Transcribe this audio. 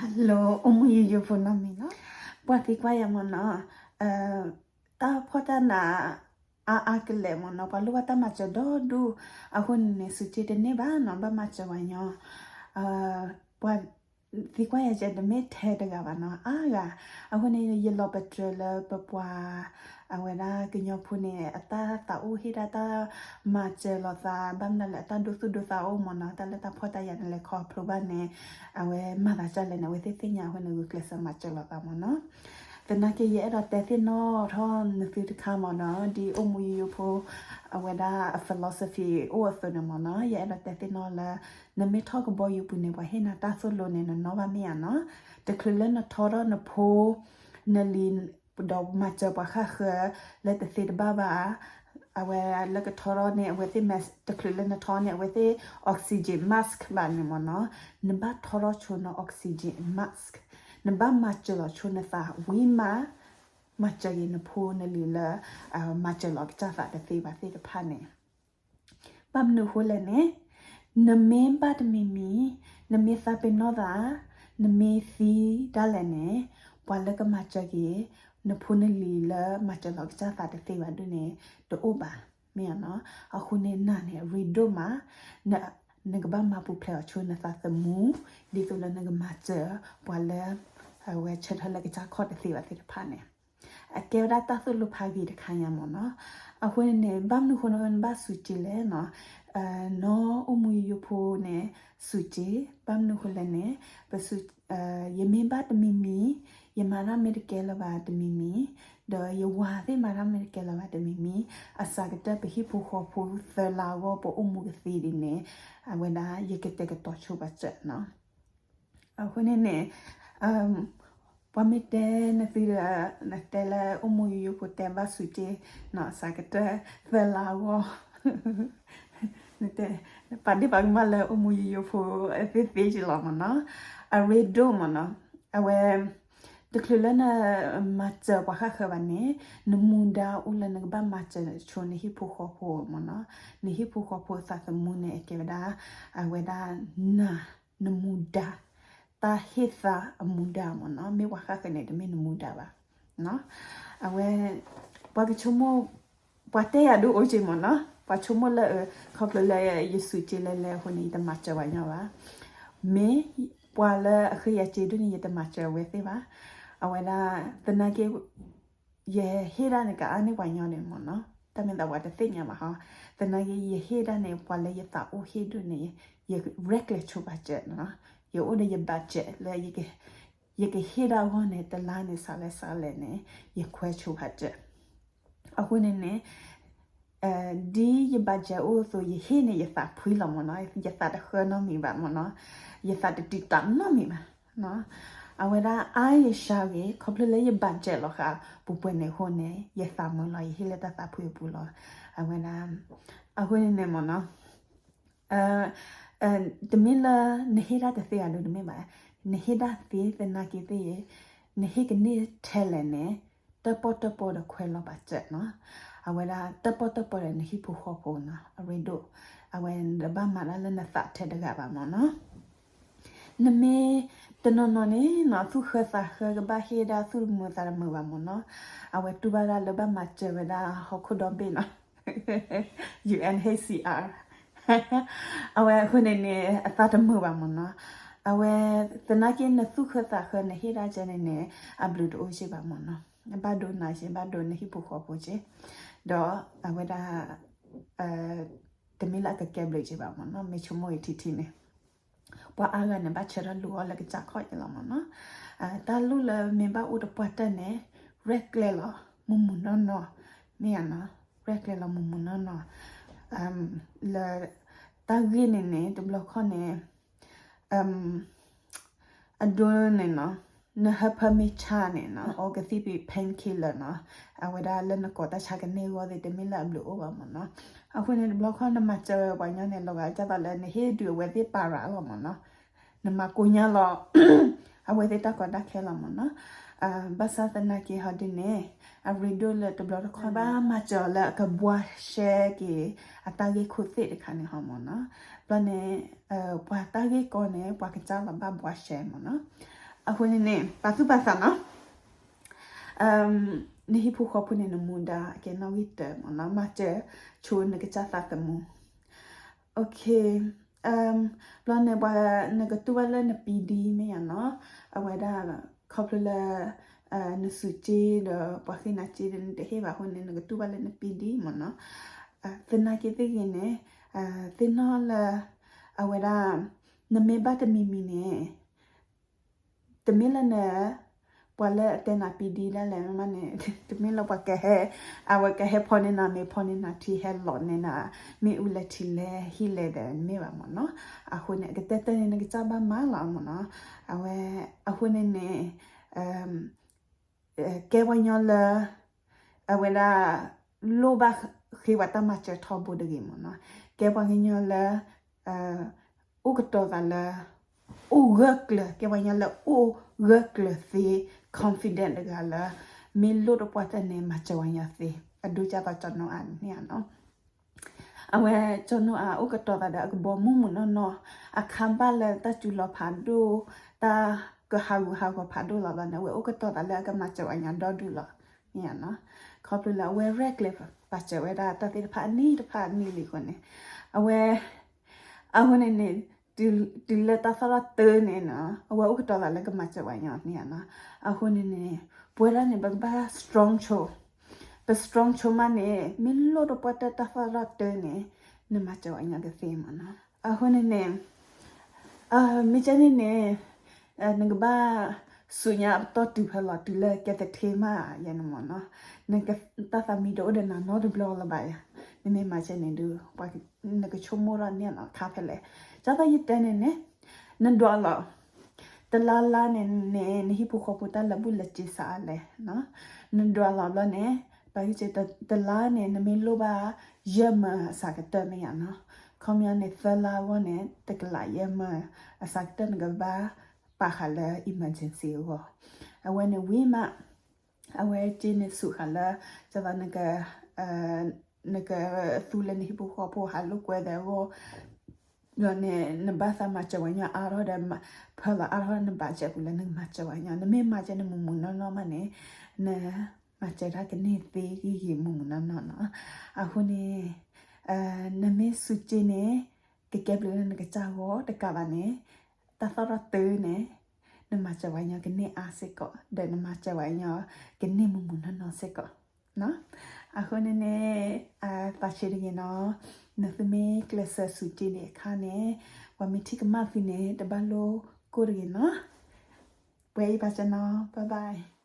Hello အိၣ်မူယိယိဖိနီတမံၤနီၤ, ပှၤသံကွၢ်ယၤမ့ၢ်နီၤ, တၢ်ဖှီၣ်တၢ်နး အါအါကလဲာ်မ့ၢ်နီၤ, ပှၤလိၣ်ဘၣ်တၢ်မၤစၢၤဒီဒူၣ်, အဃိန့ၣ်န့ၣ် စူးက့တန့ၢ်ဘၣ်နီၤ, ဘၣ်မၤစၢၤပှၤညီ, ပှၤသံကွၢ်ယၤကဲတမ့ၢ်ထဲတဂၤဘၣ်နီၤ, အါဂၤ, အဃိန့ၣ် ယလီၤပတြၢၤလၢပပှၤ အဝဲဒၣ်ကညီဖိန့ၣ် အတၢ်သးအိၣ်ဟ့ၣ်ဒၣ်တၢ်မၤစၢၤလိာ်သး ဘၣ်မနုၤလၢအတၢ်ဒိသူၣ်ဒိသးအိၣ်မ့ၢ်နီၤ, တၢ်လၢတၢ်ဖှီၣ်တၢ်ယာ်န့ၣ်လဲၤခီဖျိဘၣ်န့ၣ်, အဝဲမၤသးဒ်လဲၣ်န့ၣ် အဝဲသ့ၣ်သ့ၣ်ညါအဃိန့ၣ် ဂုာ်ကျဲးစၢးမၤစၢၤလိာ်သးမ့ၢ်နီၤ. သနာ်က့ ယအဲၣ်ဒိးတဲသ့ၣ်နီၣ်ထီၣ်နသုတခါမ့ၢ်နီၤ, ဒ်အိၣ်မူယိယိဖိ အဝဲဒၣ်အ philosophy အိၣ်အသိးန့ၣ်မ့ၢ်နီၤ, ယအဲၣ်ဒိးတဲသ့ၣ်နီၣ်လၢ နမ့ၢ်ထီၣ်ကဘီယူၤပူၤန့ၣ် ပှၤဟ့ၣ်နၤတၢ်သိၣ်လိန့ၣ် နနီၣ်ဘၣ်မ့ၢ်ဧါနီၤ, တချုးလၢနထီထီၣ်နဖိ နလံၤ ဒီးမၤစၢၤပှၤဃၣ်ဃၢၤလၢတသ့တဘၣ်ဘၣ်, အဝဲလၢကထီထီၣ်န့ၣ် အဝဲသ့ၣ် တချုးလၢနထီန့ၣ် အဝဲသ့ၣ် oxygen mask ဘၣ်န့ၣ်မ့ၢ်နီၤ, နဘၣ်ထီထီၣ်ဆိန oxygen mask, နဘၣ်မၤစၢၤလီၤဆိနသးဝံၤမး, မၤစၢၤက့ၤနဖိနလံၤလၢ မၤစၢၤလီၤကစၢ်သးတသ့ဘၣ်သ့ၣ်တဖၣ်န့ၣ် ဘၣ်မနုၤအဃိလဲၣ်န့ၣ်, နမ့ၢ်ဘၣ်တမံၤမံၤ, နမ့ၢ်သးပ့ၤနီၣ်သး, နမ့ၢ်သံဒၣ်လဲာ်န့ၣ်, ပှၤလၢကမၤစၢၤက့ၤ နဖိနလံၤလၢမၤစၢၤလီၤကစၢ်သးတသ့ဘၣ်ဒ်န့ၣ် တအိၣ်ဘၣ်, မ့ၢ်ဧါနီၤ, အဃိန့ၣ်နၤန့ၣ် အရ့ဒိၣ်မး, နကဘၣ်မၤပူၤဖျဲးအီၤဆိနသးသမူ, ဒ်သိးလၢနကမၤစၢၤ ပှၤလၢ အဝဲဆၢထၢၣ်လၢကစၢ်ခီၣ်တသ့ဘၣ်သ့ၣ်တဖၣ်န့ၣ် အကဲဝဲဒၣ်တၢ်သိၣ်လိဖးဂ့ၤတခါညါမ့ၢ်နီၤ. အဃိန့ၣ်န့ၣ် ဘၣ်မနုၤအဃိန့ၣ် နဘၣ်စူးက့ၤလဲၣ်နီၤ, နီၢ်အိၣ်မူယိယိဖိန့ၣ် စူးက့ၤ, ဘၣ်မနုၤအဃိလဲၣ်န့ၣ်, ပစူး, ယမ့ၢ်ဘၣ်တမံၤမံၤ, ယမၤတၢ်မ့ၢ်တကဲလၢၤဘၣ်တမံၤမံၤ, ဒီးယဝၤသ့ၣ်မၤတၢ်မ့ၢ်တကဲလၢၤဘၣ်တမံၤမံၤ, အစှၤကတၢၢ်ပဟံၣ်ဖိဃီဖိသၢလါအဂီၢ် ပအိၣ်မူကသ့ဒ်န့ၣ်, အဝဲဒၣ်ယကတဲာ်ကတီၤဆိပာ်စၢၤနီၤ. အဃိန့ၣ်န့ၣ်, ပှၤမ့ၢ်တဲနသုဒီး နတဲလၢအိၣ်မူယိယိဖိတဲဘၣ်စူးက့ၤနီၤ, စှၤကတၢၢ်သၢလါအဂီၢ်, နတဲ, ပာ်ဒ့ၣ်ပာ်ကမၣ်လၢအိၣ်မူယိယိဖိသ့သ့က့ၤလီၤမ့ၢ်နီၤ, အရ့ဒိၣ်မ့ၢ်နီၤ, အဝဲ တချုးလၢနမၤစၢၤပှၤဃၣ်ဃၢၤဘၣ်န့ၣ်, နမူဒါအိၣ်လၢနကဘၣ်မၤစၢၤဆိနဟံၣ်ဖိဃီဖိမ့ၢ်နီၤ, နဟံၣ်ဖိဃီဖိသးသမူန့ၣ် အကဲဝဲဒၣ်, အဝဲဒၣ်နၤ, နမူဒါ, တၢ်ဟ့ၣ်သးအမူဒါမ့ၢ်နီၤ, မ့ၢ်ပှၤဃၣ်ဃၢၤန့ၣ် တမ့ၢ်နမူဒါဘၣ်. အဝဲ, ပှၤကဆိကမိၣ်, ပှၤတဲယၤဒိၣ်အိၣ်က့ၤမ့ၢ်နီၤ, ပှၤဆိကမိၣ်လၢ ခီဖျိလၢယစူးက့ၤလဲၤလဲၤအဃိန့ၣ် ယတမၤစၢၤပှၤညီဘၣ်, မ့ၢ်ပှၤလၢအဃ့ယၤက့ၤဒိၣ်န့ၣ် ယတမၤစၢၤအဝဲသ့ၣ်ဘၣ်, အဝဲဒၣ်, သနာ်က့ ယဟ့ၣ်ဒၣ်န့ၣ် ကအါန့ၢ်ပှၤညီန့ၣ်မ့ၢ်နီၤ, တၢ်မ့ၢ်သးပှၤတသ့ၣ်ညါဘၣ်ဟီ, သနာ်က့ ယဟ့ၣ်ဒၣ်န့ၣ် ပှၤလၢယသးအိၣ်ဟ့ၣ်ဒိၣ်န့ၣ်, ယရဲၣ်ကျဲၤဆိပာ်စၢၤနီၤ, ယအိၣ်ဒီးယ budget လၢ ယကဟ့ၣ်ဒၣ်အဂီၢ်န့ၣ် တလါန့ၣ် စးလဲစးလဲန့ၣ် ယခွဲဆိပာ်စၢၤ, အဃိန့ၣ်န့ၣ် ဒ်ယ budget အိၣ်အသိး ယဟ့ၣ်န့ၣ် ယသးဖှံလီၤမ့ၢ်နီၤ, ယသးတဃၢနီတမံၤဘၣ်မ့ၢ်နီၤ, ယသးတတံာ်တာ်နီတမံၤဘၣ်, အဝဲဒၣ်အါယစှၤဂ့ၤ ခီဖျိလၢယ budget လီၤဃာ်ပူၤပှဲၤန့ၣ်အဃိန့ၣ် ယသးမုာ်လီၤ ယဟ့ၣ်လၢတၢ်သးဖှံအပူၤလီၤ, အဝဲဒၣ်, အဃိန့ၣ်န့ၣ်မ့ၢ်နီၤ တမ့ၢ်လၢနဟ့ၣ်ဒၣ်တသ့ဂ့ၤဒိၣ်တမ့ၢ်ဘၣ်, နဟ့ၣ်ဒၣ်သ့သနာ်က့သ့ၣ်, နဟ့ၣ်ကန့ၢ်ထဲလဲၣ်န့ၣ်, တၢၣ်ပီၣ်တၢၣ်ပီဒီးခွဲးလီၤပာ်စၢၤနီၤ, အဝဲဒၣ်တၢၣ်ပီၣ်တၢၣ်ပီဒီးနဟံၣ်ဖိဃီဖိနီၤ အရ့ဒိၣ်, အဝဲတဘၣ်မၤတၢ်လၢနသးထဲတဂၤဘၣ်မ့ၢ်နီၤ နမ့ၢ်တနီၤနီၤန့ၣ်နီၤ သူၣ်ဃၢသးဃၢကဘၣ်ဟ့ၣ်ဒၣ်သူၣ်တမုာ်သးတမုာ်ဘၣ်မ့ၢ်နီၤ, အဝဲတူၢ်ဘၣ်ဒၣ်လၢဘၣ်မၤစၢၤဝဲဒၣ်ဟီၣ်ခိၣ်ဒီဘ့ၣ်နီၤ ယူၣ်အဲၣ်ၣ် ယူၣ်အဲၣ်ၣ် ယူၣ်အဲၣ် ယူၣ်အဲၣ် အဝဲအဃိန့ၣ်န့ၣ် အသးတမုာ်ဘၣ်မ့ၢ်နီၤ, အဝဲ သနာ်က့နသူၣ်ဃၢသးဃၢနဟ့ၣ်ဒၣ်ကဲန့ၣ်န့ၣ် အဘျုးတအိၣ်က့ဘၣ်မ့ၢ်နီၤ, ဘၣ်ဒိနၤက့ ဘၣ်ဒိနဟံၣ်ဖိဃီဖိက့, ဒီးအဝဲဒၣ် တမ့ၢ်လၢအကကဲဘျုးက့ဘၣ်မ့ၢ်နီၤ, မ့ၢ်ဆိကမိၣ်အံၤထံထံန့ၣ် ပှၤအါဂၤန့ၣ် ဘၣ်ဆၢထၢၣ်လူၤအီၣ်လၢကစၢ်ခီၣ်က့လီၤမ့ၢ်နီၤ, တၢ်လူၢ်လၢမ့ၢ်ဘၣ်အိၣ်တပှၢ်တၢၢ်န့ၣ် ရဲၣ်ကျဲၤလီၤ မုၢ်မုၢ်နီၢ်နီၢ်, မ့ၢ်ဧါနီၤ, ရဲၣ်ကျဲၤလီၤမုၢ်မုၢ်နီၢ်နီၢ်, လၢ တၢ်ဂ့ၢ်န့ၣ်န့ၣ် တဘျီခီၣ်န့ၣ် အဒိန့ၣ်နီၤ, နဟၢဖၢမ့ၢ်ဆါန့ၣ်နီၤ အီကသံၣ်ဖံး painkiller နီၤ, အဝဲဒၣ်လၢနကိးတၢ်ဆါကန့ၢ်အဂီၢ်သ့ၣ် တမ့ၢ်လၢအဘျုးအိၣ်ဘၣ်မ့ၢ်နီၤ, အဃိန့ၣ် တဘျီခီၣ်နမၤစၢၤပှၤညီန့ၣ် လီၤဂာ်ဒ်သိးလၢနဟ့ၣ်ဒုးအဝဲသ့ၣ်ပၤရၤလီၤမ့ၢ်နီၤ, နမၤကိညါလီၤ အဝဲသ့ၣ်တၢ်ကီတၢ်ခဲလီၤမ့ၢ်နီၤ, ဘၣ်ဆၣ်သနာ်က့ဟီဒ်န့ၣ် အရ့ဒိၣ်လၢတဘျီတခီၣ်ဘၣ်မၤစၢၤလၢအကဘှါရှဲက့ၤ အတၢ်ဂ့ၢ်ခိၣ်သ့ၣ်တခါန့ၣ်ဟီမ့ၢ်နီၤ, ဘျီန့ၣ် ပှၤတၢ်ဂ့ၢ်ကီန့ၣ် ပှၤကစၢ်လီၤဘၣ်ဘှါရှဲမ့ၢ်နီၤ, အဃိန့ၣ်န့ၣ် ပာ်သူၣ်ပာ်သးနီၤ, နဟံၣ်ဖိဃီဖိန့ၣ် နမူဒါကဲနီၣ်ဂံၢ်တၢမ့ၢ်နီၤ, မၤစၢၤဆိနကစၢ်သးသမူ. ဘျီန့ၣ် ပှၤနကတူၢ်ဘၣ်လၢနပံဒံမ့ၢ်ယါနီၤ, အဝဲဒၣ် ခီဖျိလၢ နစူးက့ဒီး ပှၤဃ့နၤက့ဒီး နတဟ့ၣ်ဘၣ်အဃိန့ၣ် နကတူၢ်ဘၣ်လၢနပံဒံမ့ၢ်နီၤ. သနာ်က့သ့ၣ်ဂ့ၤန့ၣ် သ့ၣ်နီၣ်လၢ အဝဲဒၣ် နမ့ၢ်ဘၣ်တမံၤမံၤန့ၣ် တမ့ၢ်လၢန ပှၤလၢအတဲနၤပံဒံဒၣ်လဲာ်မးန့ၣ် တမ့ၢ်လၢပှၤကဟဲ အဝဲကဟဲဖီန့ၢ်နၤမ့ၤ ဖီန့ၢ်နၤထံ ဟဲလီၤန့ၢ်နၤ မ့ၣ်အူလဲၤထံလဲၤဟံၣ်လဲၤဒီး မ့ၢ်ဘၣ်မ့ၢ်နီၤ. အဃိန့ၣ် အကတၢၢ်တၢၢ်န့ၣ် နကစၢ်ဘၣ်မၤလီၤမ့ၢ်နီၤ. အဝဲ အဃိန့ၣ်န့ၣ် ကဲပှၤကညီလၢ အဝဲဒၣ် လိၣ်ဘၣ်ဃ့ပှၤတၢ်မၤစၢၤထီဘိတဂ့ၤမ့ၢ်နီၤ. ကဲပှၤကညီလၢ အိၣ်ကတီၤသးလၢ အိၣ်ဂၢၢ်ကျၢၤ ကဲပှၤကညီလၢအိၣ်ဂၢၢ်ကျၢၤသ့ confident တဂၤလၢ မ့ၢ်လိၣ်တပှၢ်တၢၢ်န့ၣ် မၤစၢၤပှၤကညီသ့ အဒိကၢ်သးကၠီနိအၤန့ၣ်နီၤ. အဝဲကၠီနိအၤအိၣ်ကတီၤသးဒီးအကဘီမုၢ်မုၢ်နီၢ်နီၢ် အခါဘၣ်လၢတၢ်စူၤလီၤဖးဒိၣ် တၢ်ကဟးဂူာ်ဟးဂီၤဖးဒိၣ်လီၤဘျီန့ၣ် အဝဲအိၣ်ကတီၤသးလၢအကမၤစၢၤပှၤကညီဒီဒူၣ်လီၤ. ခီဖျိလၢအဝဲရဲၣ်ကျဲၤပာ်စၢၤဝဲဒၣ်တၢ်သ့ၣ်တဖၣ်အနံၣ်တဖၣ်အနံၣ်လံအဃိန့ၣ် အဝဲ အဃိန့ၣ်န့ၣ် တုၤလၢတၢ်သီၣ်ထီၣ်တၢန့ၣ်နီၤ အဝဲအိၣ်ကတီၤသးလၢကမၤစၢၤပှၤကညီန့ၣ်နီၤ. အဃိန့ၣ်န့ၣ် ပဝဲဒၣ်န့ၣ် ပကဘၣ် strong ဆိ ပ strong ဆိမးန့ၣ် မ့ၢ်လိၣ်တပှၢ်တၢၢ်တၢ်သီၣ်ထီၣ်တၢန့ၣ် နမၤစၢၤပှၤကညီကသ့မ့ၢ်နီၤ. အဃိန့ၣ်န့ၣ် မ့ၢ်ကဲန့ၣ်န့ၣ် နကဘၣ် ဆူညါအပတီၢ်တုၤဖဲလီၤတုၤလၢကဲသထ့မးယဲန့ၣ်မ့ၢ်နီၤ. နက တၢ်သးမံတအိၣ်ဒီးနၤနီတဘျီလၢၤဘၣ်ယၤ. နမ့ၢ်မၤစၢၤန့ၣ်ဒုး နကဆိကမိၣ်ထီၣ်န့ၢ်လီၤခါဖဲလဲၣ်. ဒ်သိးယတဲန့ၣ်န့ၣ် နဒွးလီၤ တလါလါန့ၣ်န့ၣ် နဟံၣ်ဖိဃီဖိတၢ်လၢာ်ဘူၣ်လၢာ်စ့ၤစးအါလဲၣ်. နဒွးလီၤဘျီန့ၣ် ပှၤဟံၣ်စ့ၤ တလါန့ၣ် နမ့ၢ်လိၣ်ဘၣ် ယဲၢ်မၢအစှၤကတၢၢ်မ့ၢ်ယါနီၤ. ခီပညီန့ၣ် သၢလါအဂီၢ်န့ၣ် တကလးယဲၢ်မၢအစှၤကတၢၢ် နကဘၣ်ပာ်ဃာ်လၢ emergency အဂီၢ်. အဝဲန့ၣ်ဝံၤမး အဝဲက့န့ၣ်ဆူးဃာ်လၢ ဒ်သိး နကသူလၢနဟံၣ်ဖိဃီဖိဟးလိာ်ကွဲသ့အဂီၢ် ဒီးန့ၣ် နဘၣ်သးမၤစၢၤပှၤကညီအါထီၣ်ဒီး ဖၢလီၤအါထီၣ်နဘၣ်စဲးပူၤလၢနကမၤစၢၤပှၤကညီ. နမ့ၢ်မၤစၢၤနမုာ်မုာ်နီၢ်နီၢ်မးန့ၣ် နမၤစၢၤတၢ်ကန့ၢ်သ့ဂ့ၤဂ့ၤမုာ်မုာ်နီၢ်နီၢ်နီၤ. အဃိန့ၣ် နမ့ၢ်စူးက့န့ၣ် ကကဲဘျုးလၢနကစၢ်ဂီၢ်တကးဘၣ်န့ၣ် တၢ်သီၣ်ထီၣ်တၢန့ၣ် နမၤစၢၤပှၤကညီကန့ၢ်အါစ့ၢ်ကီး ဒီးနမၤစၢၤပှၤကညီကန့ၢ်မုာ်မုာ်နီၢ်နီၢ်စ့ၢ်ကီး. အဃိန့ၣ်န့ၣ် သးဆံးတဂ့ၤနီၤ. နသုမ့ၢ်ကျဲးစၢးစူးက့န့ၣ်အခါန့ၣ် ပှၤမ့ၢ်ထံၣ်ကမၣ်သုန့ၣ် တဘၣ်လိၣ်ကိၢ်တဂ့ၤနီၤ. ပှဲၤအံၤဘၣ်စၢၤနီၤ bye bye.